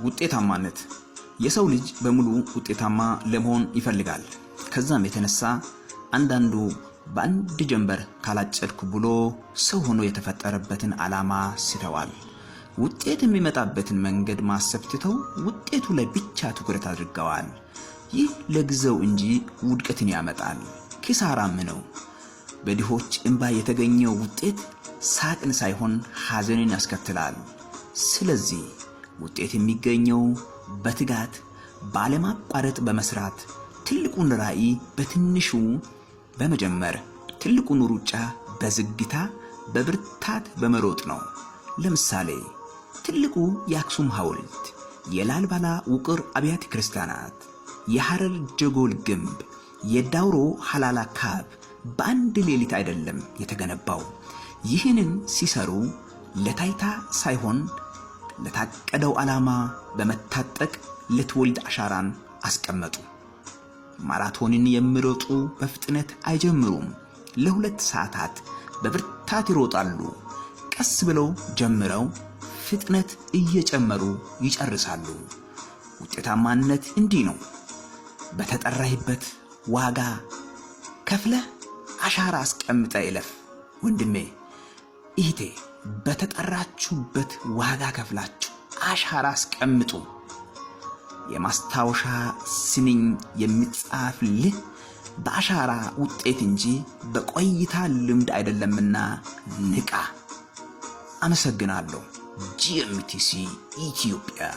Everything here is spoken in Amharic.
ውጤታማነት። የሰው ልጅ በሙሉ ውጤታማ ለመሆን ይፈልጋል። ከዛም የተነሳ አንዳንዱ በአንድ ጀንበር ካላጨድኩ ብሎ ሰው ሆኖ የተፈጠረበትን ዓላማ ስተዋል። ውጤት የሚመጣበትን መንገድ ማሰብ ትተው ውጤቱ ላይ ብቻ ትኩረት አድርገዋል። ይህ ለጊዜው እንጂ ውድቀትን ያመጣል፣ ኪሳራም ነው። በድሆች እንባ የተገኘው ውጤት ሳቅን ሳይሆን ሐዘንን ያስከትላል። ስለዚህ ውጤት የሚገኘው በትጋት፣ ባለማቋረጥ በመስራት፣ ትልቁን ራዕይ በትንሹ በመጀመር፣ ትልቁን ሩጫ በዝግታ በብርታት በመሮጥ ነው። ለምሳሌ ትልቁ የአክሱም ሐውልት፣ የላሊበላ ውቅር አብያተ ክርስቲያናት፣ የሐረር ጀጎል ግንብ፣ የዳውሮ ሐላላ ካብ በአንድ ሌሊት አይደለም የተገነባው። ይህንን ሲሰሩ ለታይታ ሳይሆን ለታቀደው ዓላማ በመታጠቅ ለትውልድ አሻራን አስቀመጡ። ማራቶንን የሚሮጡ በፍጥነት አይጀምሩም። ለ2 ሰዓታት በብርታት ይሮጣሉ። ቀስ ብለው ጀምረው ፍጥነት እየጨመሩ ይጨርሳሉ። ውጤታማነት እንዲህ ነው። በተጠራህበት ዋጋ ከፍለህ አሻራ አስቀምጠህ እለፍ። ወንድሜ፣ እህቴ፣ በተጠራችሁበት ዋጋ ከፍላችሁ አሻራ አስቀምጡ። የማስታወሻ ስንኝ የሚጻፍልህ በአሻራ ውጤት እንጂ በቆይታ ልምድ አይደለምና ንቃ። አመሰግናለሁ። ጂኤምቲሲ ኢትዮጵያ።